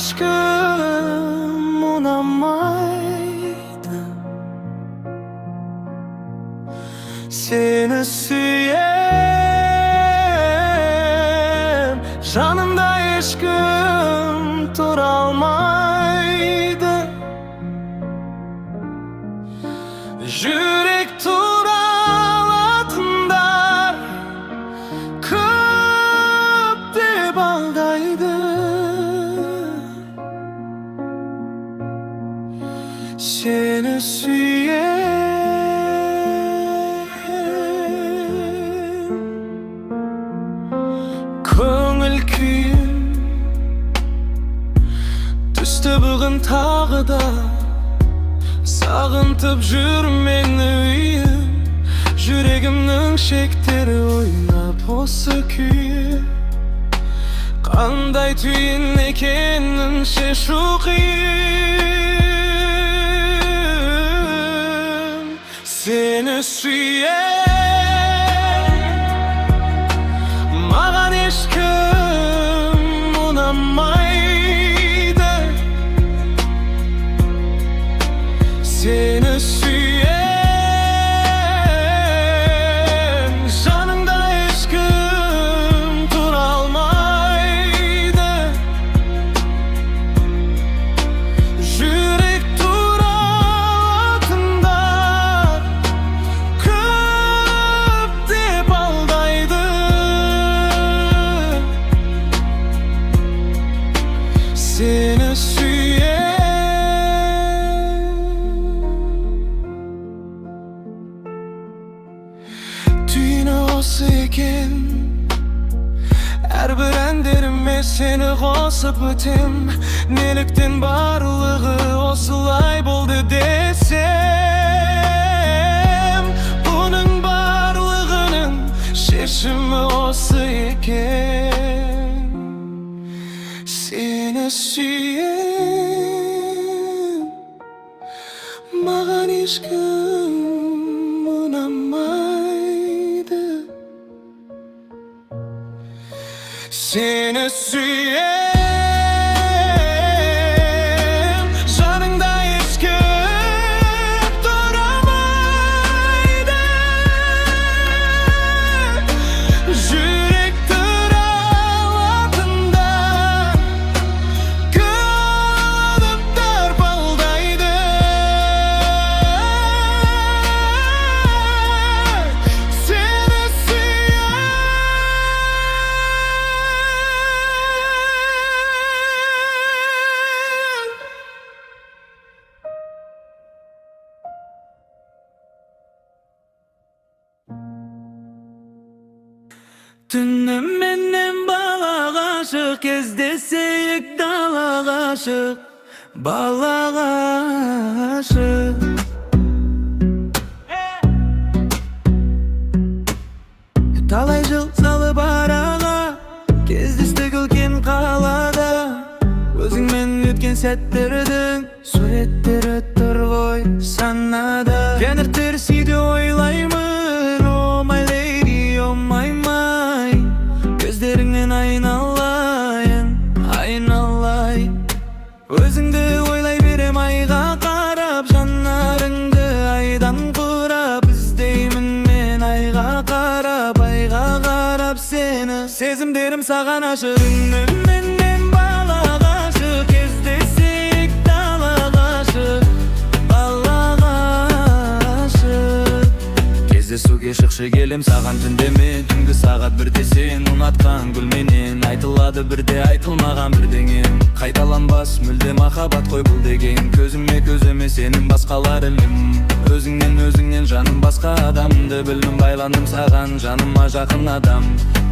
Ешкім ұнамайды. Сені сүйем, жанымда ешкім тұра алмайды. Жүрек тұра алатындар көп деп алдайды. Сені сүйем, көңіл күйім түсті бүгін тағы да. Сағынтып жүр мені үйім. Жүрегімнің шектері ойнап осы күйі. Қандай түйін екенін шешу қиын. Сені сүйем, маған ешкім ұнамайды. Сені сүйем, жаныңда ешкім тұра алмайды. Жүрек тұра алатындар көп деп алдайды. Сені сүйем. Түйіні осы екен. Әрбір әндеріме сені қосып өтем. Неліктен барлығы осылай болды десем, бұның барлығының шешімі осы екен. Сені сүйем, маған ешкім ұнамайды. Сені сүйем, жаныңда ешкім тұра алмайды. Жүрек тұра алатындар көп алдайды. Сені сүйем. Түніменен бала ғашық, кездесейік далаға шық, балаға ғашық. Талай жыл салып араға, кездестік үлкен қалада. Өзіңмен өткен сәттердің суреттері тұр ғой санада. Таңертең ойлаймын, oh my lady, oh my my. Көздеріңнен айналайын, айналайын. Өзіңді ойлай берем айға қарап, жанарыңды айдан құрап. Іздеймін мен айға қарап, айға қарап сені. Сезімдерім саған ашық. Түніменен бала ғашық, кездесейік далаға шық, балаға ғашық. Кездесуге шықшы, келем саған түндеме. Түнгі сағат 1-де сен ұнатқан гүлменен. Айтылады бірде айтылмаған бірдеңе. Қайталанбас мүлде махаббат қой бұл деген. Көзіме көзіме сенің басқалар ілім. Өзіңнен, өзіңнен, жаным, басқа адамды білмін. Байландым саған, жаныма жақын адам.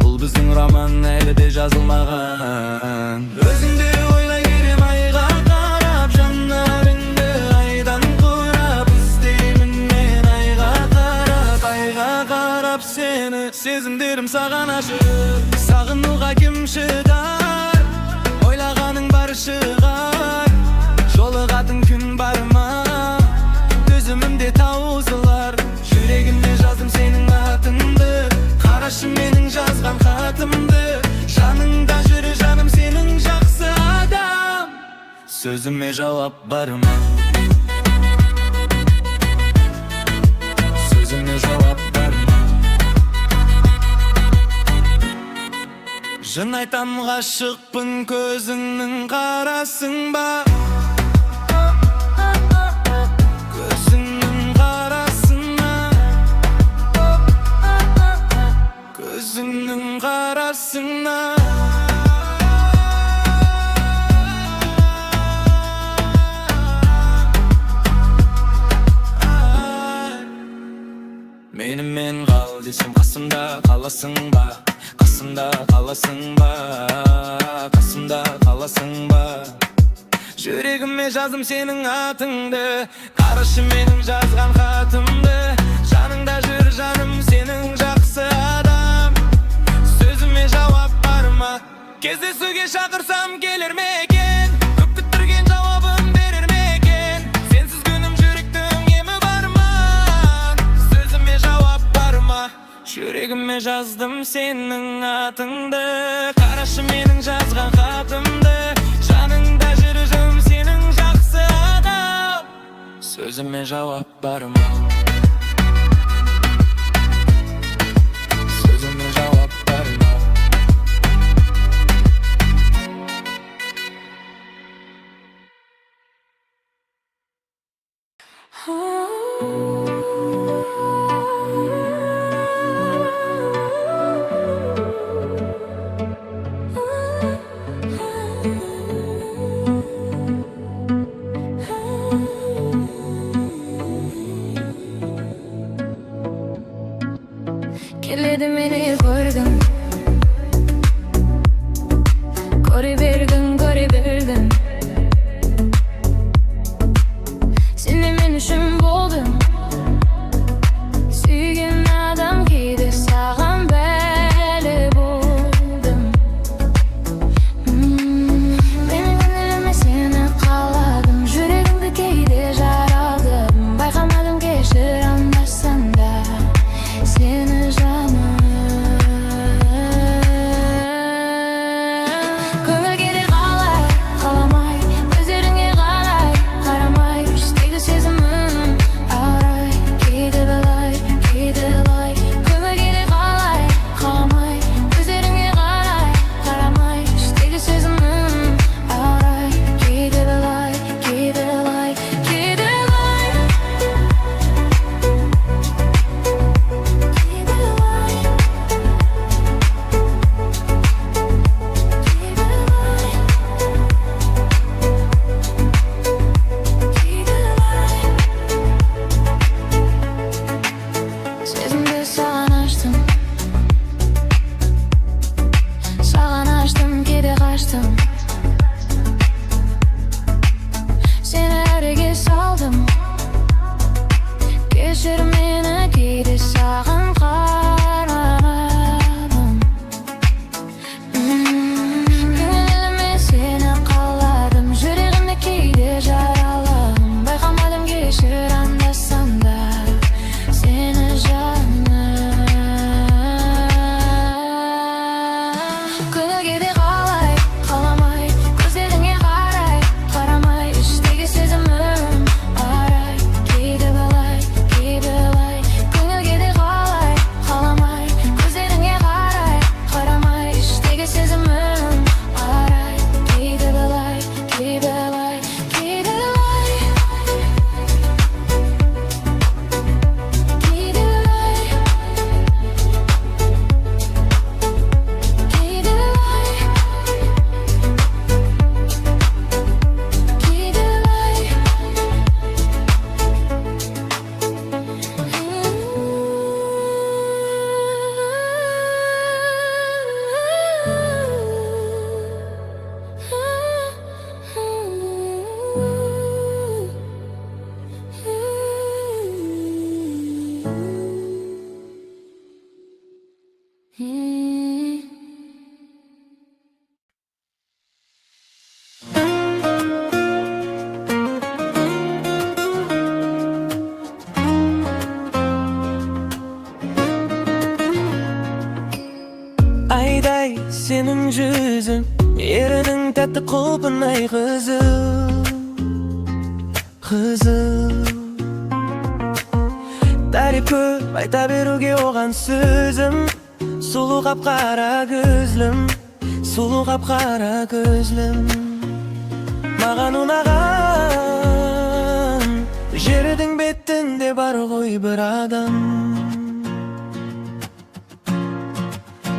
Бұл біздің роман әлі де жазылмаған. Өзіңді ойлай берем айға қарап, жанарыңды айдан құрап. Іздеймін мен айға қарап, айға қарап сені. Сезімдерім саған ашық. Сағынуға кім шыдар? Ойлағаның бар шығар. Жолығатын күн бар ма? Төзімім де таусылар. Жүрегімде жаздым сенің атыңды. Қарашы менің жазған хатымды. Жаныңда жүр жаным сенің жақсы адам. Сөзіме жауап бар ма? Сөзіме жауап бар ма? Жын айтам, ғашықпын, көзіңнің қарасың ба? Көзіңнің қарасына, көзіңнің қарасына. Менімен қал десем, қасымда қаласың ба? Қасымда қаласың ба? Қасымда қаласың ба? Жүрегіме жаздым сенің атыңды. Қарашы менің жазған хатымды. Жаныңда жүр жаным сенің жақсы адам. Сөзіме жауап бар ма? Кездесуге шақырсам, келер ме екен? Көп күттірген жауабын берер ме екен? Сенсіз күнім, жүректің емі бар ма? Сөзіме жауап бар ма? Жүрегіме жаздым сенің атыңды. Қарашы менің жазған хатымды. Жаныңда жүргім сенің жақсы адам. Сөзіме жауап бар ма? Сөзіме жауап бар ма? Келеді мені көргің. Көре бергің, көре білдің. Сен де мен үшін болдың. Сүйген адам кейде саған бәле болдым. Менің көңіліме сені қаладым. Жүрегімді кейде жаралдым. Байқамадым, кешір анда-санда сені, жаным. Көңілге де қалай, қаламай. Көздеріңе қарай, қарамай. Іштегі сезімім арай. Кейде былай, кейде лай. Көңілге де қалай, қаламай. Көздеріңе қарай, қарамай. Іштегі сезімім арай. Кейде былай, кейде лай. Кейде лай. Кейде лай. Кейде лай. Кейде лай. Сезімді саған аштым. Саған аштым, кейде қаштым. Сені әреге салдым. Кешір мені, кейде саған қарамадым. Көңіліме сені қаладым. Жүрегімді кейде жараладым. Байқамадым, кешір анда-санда сені, жаным. Көңілге де қалай, қаламай. Көздеріңе қарай, қарамай. Іштегі сезімім арай. Кейде былай, кейде лай. Көңілге де қалай, қаламай. Көздеріңе қарай, қарамай. Іштегі сезімім арай. Кейде былай, кейде лай. Кейде лай. Кейде лай. Кейде лай. Кейде лай. Айдай сенің жүзің, ерінің тәтті құлпынай қызыл. Қызыл. Тәріп көп айта беруге оған сөзім. Сұлу қап-қара көзлім, сұлу қап-қара көзлім. Маған ұнаған жердің бетінде бар ғой бір адам.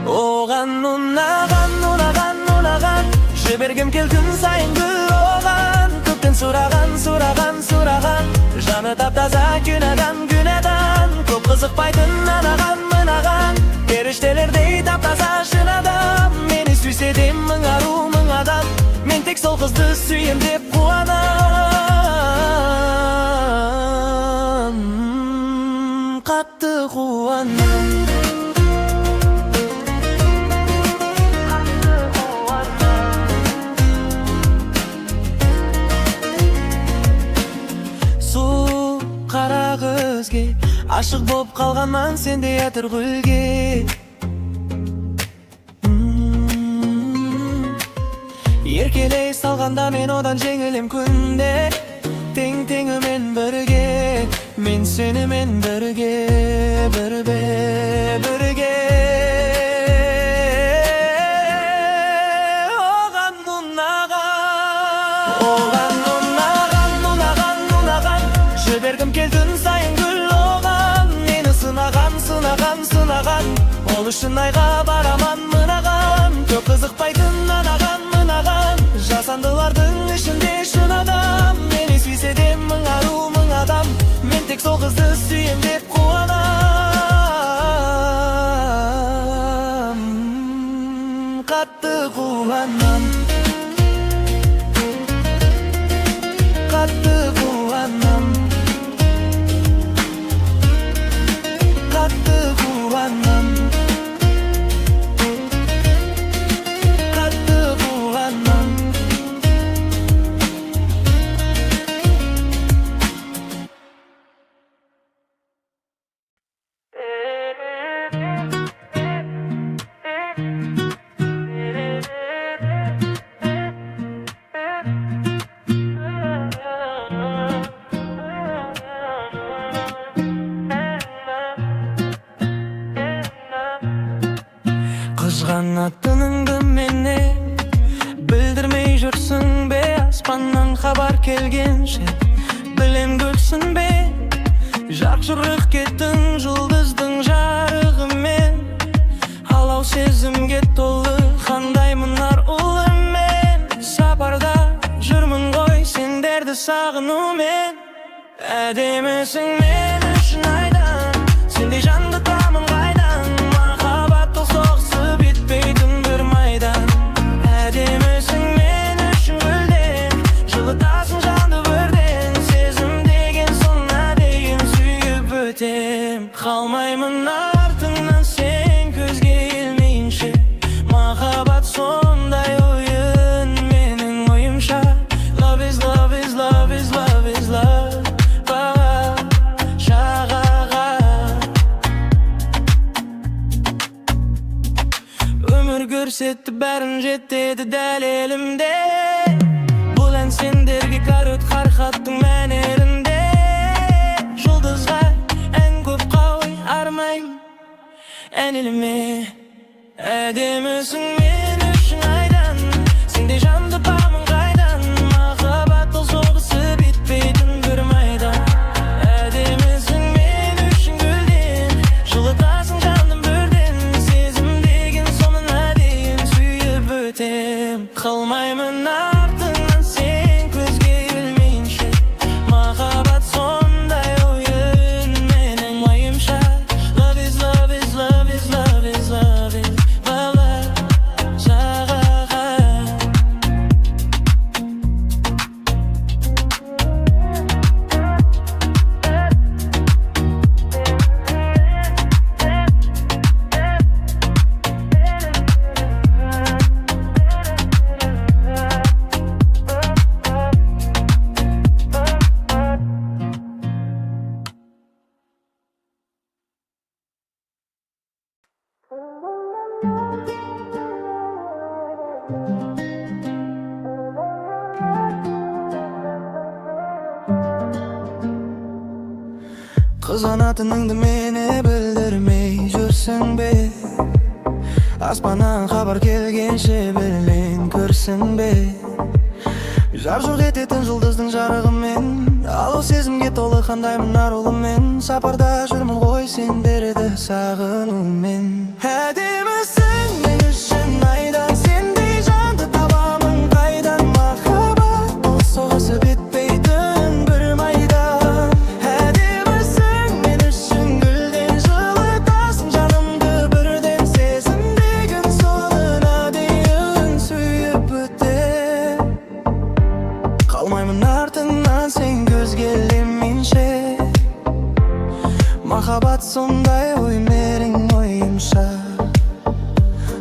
Оған ұнаған, ұнаған, ұнаған. Жібергім кел күн сайын гүл оған. Көптен сұраған, сұраған, сұраған. Жаны тап-таза күн адам, күн адам. Көп қызықпайтын анаған, мынаған. Періштелердей тап-таза шын адам. Мені сүйсе де мың ару, мың адам. Мен тек сол қызды сүйем деп қуанам. Қатты қуанам. Қатты қуанам. Сұлу қара көзге ашық боп қалғанман, сендей әтір гүлге. Еркелей салғанда мен одан жеңілем күнде. Тең теңімен бірге, мен сенімен бірге, бірге, бірге. Оған ұнаған, оған ұнаған, ұнаған, ұнаған. Жібергім кел күн сайын гүл оған. Мені сынаған, сынаған, сынаған. Ол үшін айға бараман мынаған. Көп қызықпайтын анаған, мынаған. Жасандылардың ішінде шын адам. Мені сүйсе де мың ару, мың адам. Мен тек сол қызды сүйем деп қуанам. Қатты қуанам. Қатты қуанам. Қатты қуанам. Қатты қуанам. Қызғанатыныңды менен білдірмей жүрсің бе? Аспаннан хабар келгенше білем, күлсін бе? Жарқ жұрық кеттің жұлдыздың жарығымен. Алау сезімге толы қандай мұнар ұлы. Мен сапарда жүрмін ғой сендерді сағынумен. Әдемісің мен үшін айдан, сендей жанды табамын қайдан? Махаббат ол соғысы бітпейтін бір майдан. Әдемісің мен үшін гүлден, жылытасың жанды бірден. Сезім деген соңына дейін сүйіп өтем. Қалмаймын артыңнан сен көзге ілмейінше. Махаббат сондай ойын менің ойымша. Love is love is love is love is love. Баға шағаға. Өмір көрсетті бәрін, жетеді дәлелімде. Бұл ән сендерге карут хархаттың мәнерінде. Жұлдызға ән көп қой армаймын ән еліме. Әдемісің мен үшін айдан, сендей жанды табамын қайдан? Махаббат ол соғысы бітпейтін бір майдан. Әдемісің мен үшін гүлден, жылытасың жаным бірден. Сезім деген соңына дейін сүйіп өтем. Қалмаймын артыңнан сен көзге ілмейінше. Махаббат сондай ойын менің ойымша. Love is love is love is love is love is love. Қызғанатыныңды мені білдірмей жүрсің бе? Аспаннан хабар келгенше білен көрсін бе? Жар жоқ ететін жұлдыздың жарығымен, алау сезімге толы қандаймын арулыммен. Сапарда жүрмін ғой сендерді сағынумен. Әдемісің мен үшін айдан, сендей жанды табамын қайдан? Махаббат бұл соғысы бітпейтін бір майдан. Әдемісің мен үшін гүлден, жылытасың жанымды бірден. Сезімдегін соңына дейін сүйіп өтем. Қалмаймын артыңнан сен көзге ілінбейінше. Махаббат сондай ой менің ойымша.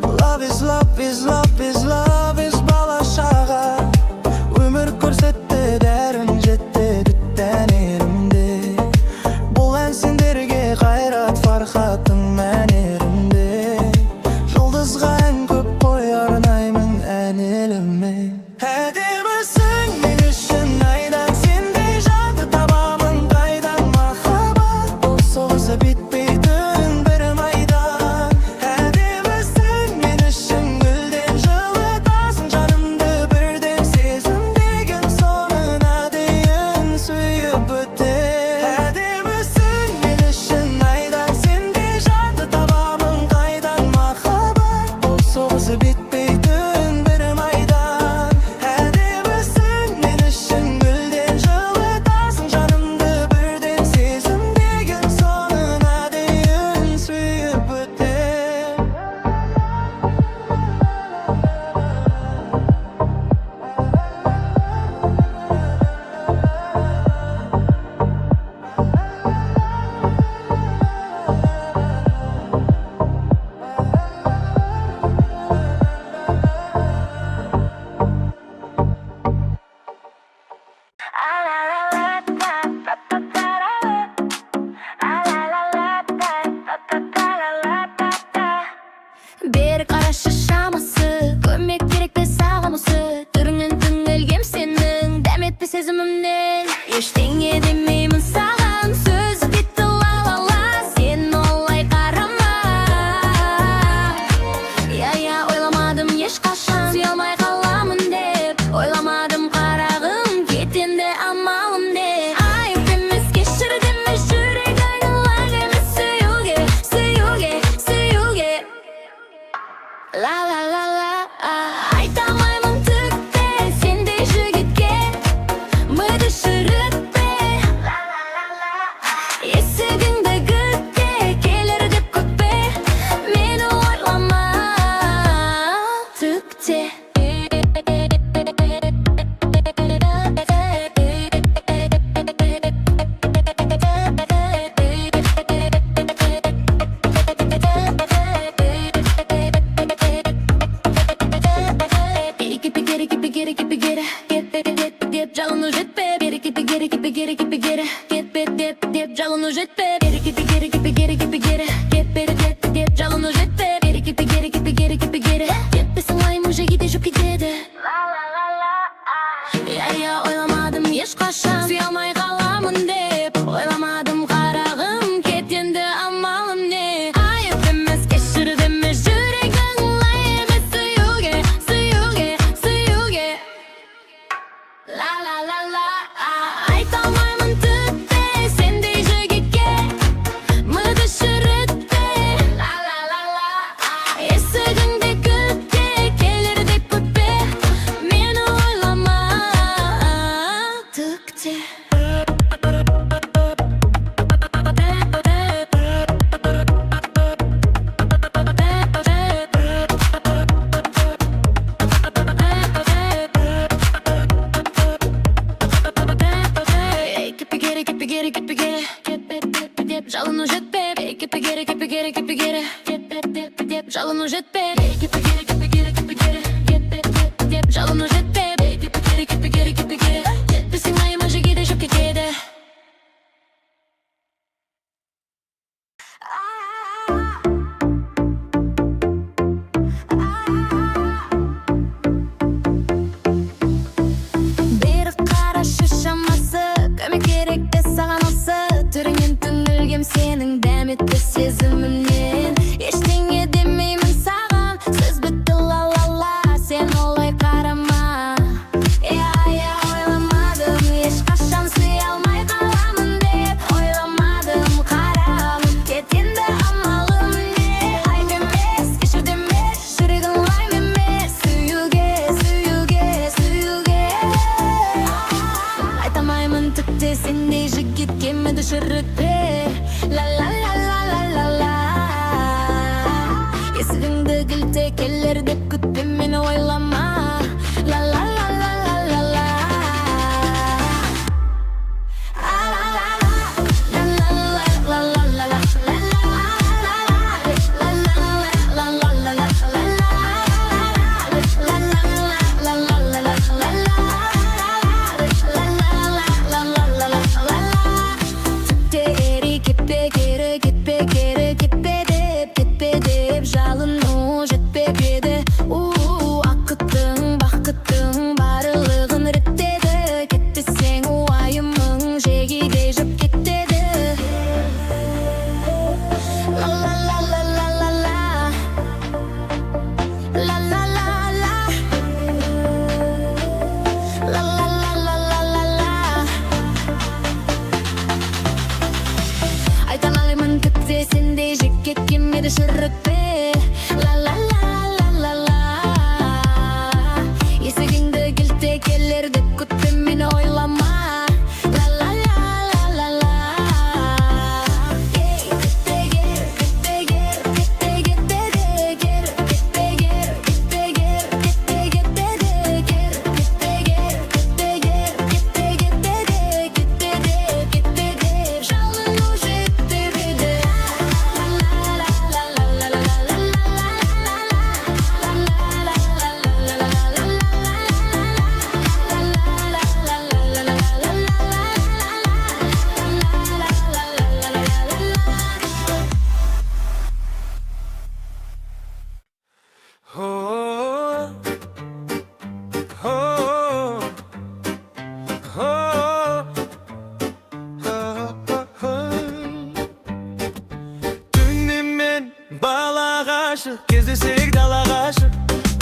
Love is love is love is love is бала шаға. Өмір көрсетті бәрін, жетті дәнерімде. Бұл ән сендерге, Қайрат Фархаттың мәнерінде. Жұлдызға ән көп қой арнаймын ән еліме. Әдемісің мен үшін айдан, сендей жанды табамын қайдан? Махаббат бұл соғысы бітпейтін бір майдан. Әдемісің мен үшін гүлден, жылытасың жанымды бірден. Сезімдеген соңына дейін сүйіп өтем. Әдемісің мен үшін айдан, сендей жанды табамын қайдан? Махаббат бұл соғысы бітпейтін бір майдан. Әдемісің мен үшін гүлден, жылытасың жанымды бірден. Сезімдеген соңына дейін сүйіп өтем. Бері қарашы, шамасы, көмек керек пе саған осы? Түріңнен түңілгем сенің, дәметпе сезімімнен. Ештеңе демеймін саған, сөз бітті, ла ла ла. Сен олай қарама. Я, я, ойламадым ешқашан сүйе алмай қаламын деп. Ойламадым, қарағым, кет енді, амалым не? Айып емес, кешір деме, жүрек айналар емес сүюге, сүюге, сүюге. Ла ла ла ла. Айта алмаймын түкте сендей жігітке. Миды шірітпе. Есігіңді күтте, келер деп күтпе. Мені ойлама түкте. Деп жалыну жетпе. Берекеті керек гері гері кетпе деп деп жалыну жетпе. Берекеті керек гері гері кетпе деп деп жалыну жетпе. Берекеті керек гері гері кетпе, сыңайым уже кетеді, жүріп кетеді. Я, я, ойламадым ешқашан сүйе алмай қаламын деп. Ойламадым, қарағым, кет енді, амалым не? Айып емес, кешір деме, жүрегің лай емес сүюге, сүюге, сүюге. Ла ла ла ла. Айта алмаймын түкте сендей жігітке. Миды шірітпе. Ла ла ла ла. Есігіңде күтте, келер деп күтпе. Мені ойлама түкте. Деп жалыну жетпе. Деп жалыну жетпе. Деп жалыну жетпе. Кетпесең айыма жегеді, жүріп кетеді. Бері қарашы, шамасы, көмек керек пе саған осы? Түріңнен түңіл сенің дәметті сезіміңнен. Ештеңе демеймін саған, сөз бітті, ла ла ла. Сен олай қарама. Иә, иә, ойламадым ешқашан сүйе алмай қаламын деп. Ойламадым, қарам, кет енді, амалым не? Айып емес, кешір деме, жүрегің лайым емес. Сүюге, сүюге, сүюге. Айта алмаймын тіпті, сендей жігіт кеміді шірітпе. Ла ла ла ла ла ла ла. Есігіңді кілте келер деп күтпе, мені ойлама. Ла ла ла ла ла ла ла. А ла ла ла. Ла ла ла ла ла ла ла. Ла ла ла ла ла ла ла. Ла ла ла ла ла ла. Ла ла ла ла ла. Тіпті ери кетпе кері, кетпе кері, кетпе деп, кетпе деп жалыну жетпеп еді. У ақыттың, бақыттың барлығын реттеді. Кетпесең, уайымың жегідей жеп кетеді. Ла ла ла ла ла ла ла. Ла ла ла ла. Ла ла ла ла ла ла ла. Айта алмаймын тіпті, сендей жігіт кемеді шірітпе. Ла ла ла ла ла ла. Есігіңді кілте келер деп күтпе, мені ойлама. Ла ла ла ла ла ла. Ей, кетпе кері, кетпе кері, кетпе, кетпе де кері, кетпе кері, кетпе кері, кетпе, кетпе де кері, кетпе кері, кетпе кері, кетпе, кетпе де, кетпе де, кетпе деп жалыну жетіп еді. Ла ла ла ла ла ла ла ла ла ла ла ла ла ла ла ла ла ла ла. О, о, о, о. Түнімен бала ғашық, кездесек далаға шық,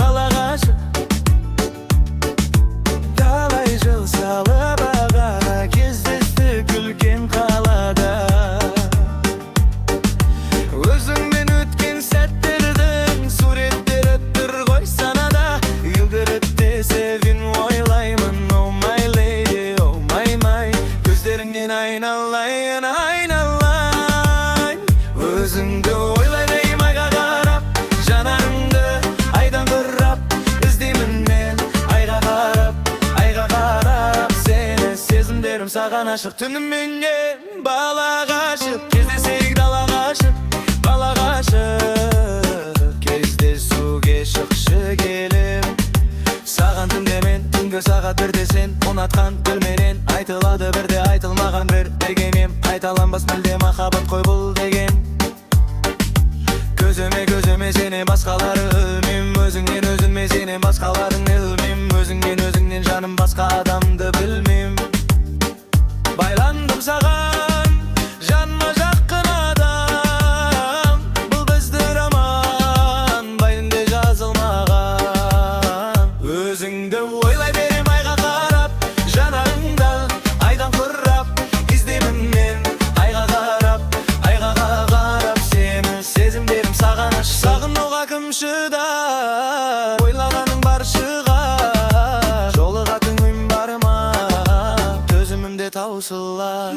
балаға шық. Талай жыл салып ағаға, кездестік үлкен қалада. Өзіңмен өткен сәттердің суреттері тұр ғой санада. Ілгерітте сені ойлаймын, oh my lady, oh my my. Көздеріңнен айналайын, айналайын. Өзіңді ойлаймын айға қарап, жанарыңды айдан бұрап. Іздеймін мен айға қарап, айға қарап сені. Сезімдерім саған ашық, түніменен бала ғашық. Кездесейік далаға шық, балаға шық. Кездесуге шықшы келем. Саған түнде мен, түнгі сағат 1-де сен ұнатқан тілменен айтылады бірде айтылмаған бір дегенем. Қайталанбас мүлде махаббат қой бұл деген. Көзіме, көзіме сенен басқалары ілмеймін. Өзіңнен, өзіме сенен басқаларын ілмеймін. Өзіңнен, өзіңнен жаным басқа адамды білмеймін. Байландым саған, жаныма жақын адам. Бұл бізді роман, байында жазылмаған. Өзіңді ойлай берем айға қарап, жанарыңды айдан құрап. Іздеймін мен айға қарап, айға қарап сені. Сезімдерім саған ашық, сағынуға кім шыдар? Ойлағаның бар шығар, жолығатын күн бар ма? Төзімім де таусылар.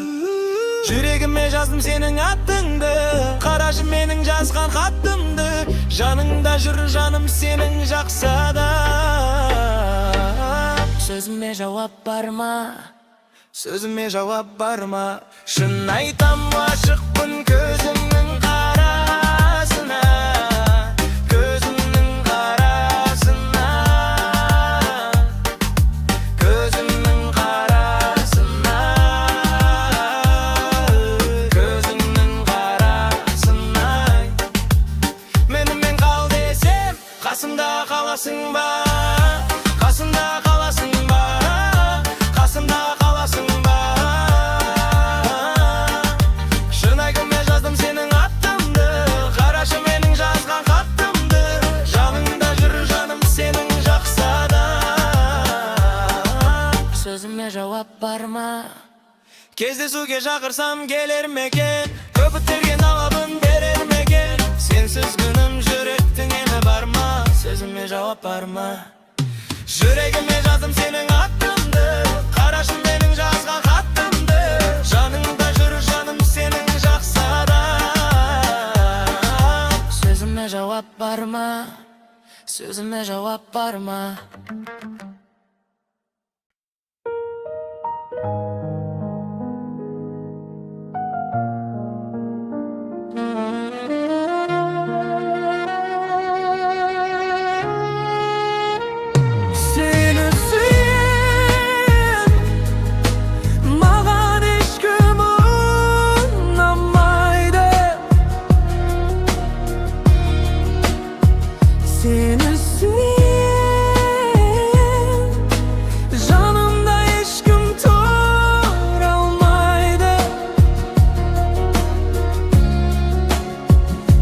Жүрегіме жаздым сенің атыңды, қарашы менің жазған хатымды. Жаныңда жүр жаным сенің жақсы адам. Сөзіме жауап бар ма? Сөзіме жауап бар ма? Шын айтам, ашықпын көзіңнің қарасына, көзіңнің қарасына, көзіңнің қарасына, көзіңнің қарасына. Менімен қал десем, қасымда қаласың ба? Қасымда қаласың ба? Қасымда қаласың ба? Шын әңгіме. жауап бар ма? Кездесуге шақырсам келер ме екен? Көп бітірген талабын берер ме екен? Сенсіз күнім, жүректің емі бар ма? Сөзіме жауап бар ма? Жүрегіме жаздым сенің атыңды, қарашы менің жазған хатымды. Жаныңда жүр жаным сенің, жақсы адам. Сөзіме жауап бар ма? Сөзіме жауап бар ма? Сені сүйем, маған ешкім ұнамайды. Сені сүйем, жанымда ешкім тұра алмайды.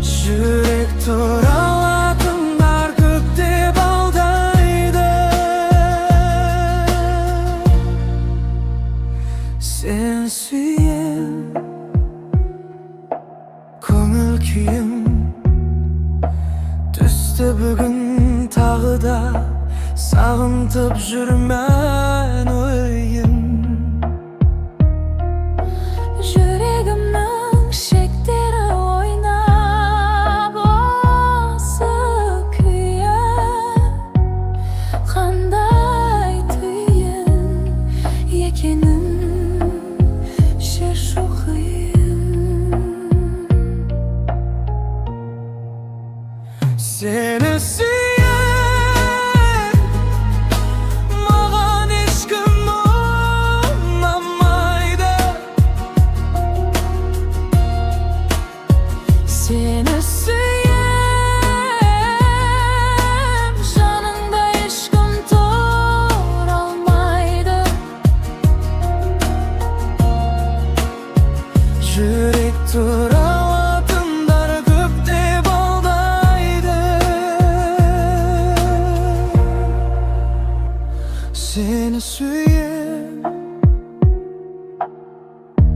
Жүрек тұра алатындар көптеп алдайды. Сені сүйем, көңіл күйім түсті бүгін тағы да, сағынтып жүрмін ойым. Жүрегімнің шектері ойнап осы күйі, қандай түйін екенін шешу қиын. Сені сүйем, маған ешкім ұнамайды. Сені сүйем, жаныңда ешкім тұра алмайды. Жүрек тұра алатындар көптеп алдайды. Сені сүйем,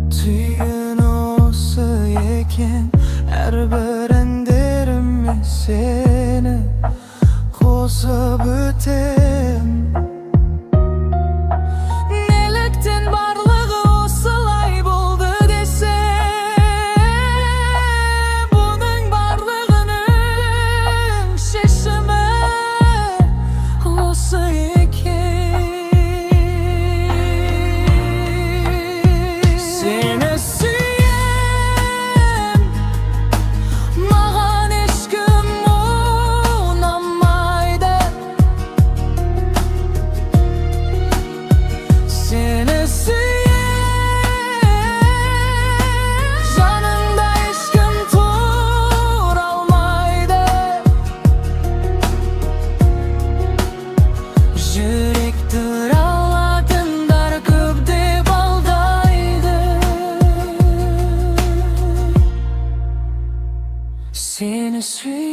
түйін осы екен. Әрбір әндеріме сені қосып өтем. Неліктен барлығы осылай болды десем, бұның барлығының шешімі осы екен. Сені сүйем, Маған ешкім ұнамайды. Сені сүйем, Жаныңда ешкім тұра алмайды. Жүрек тұра алатындар көптеп алдайды. Сені сүйем.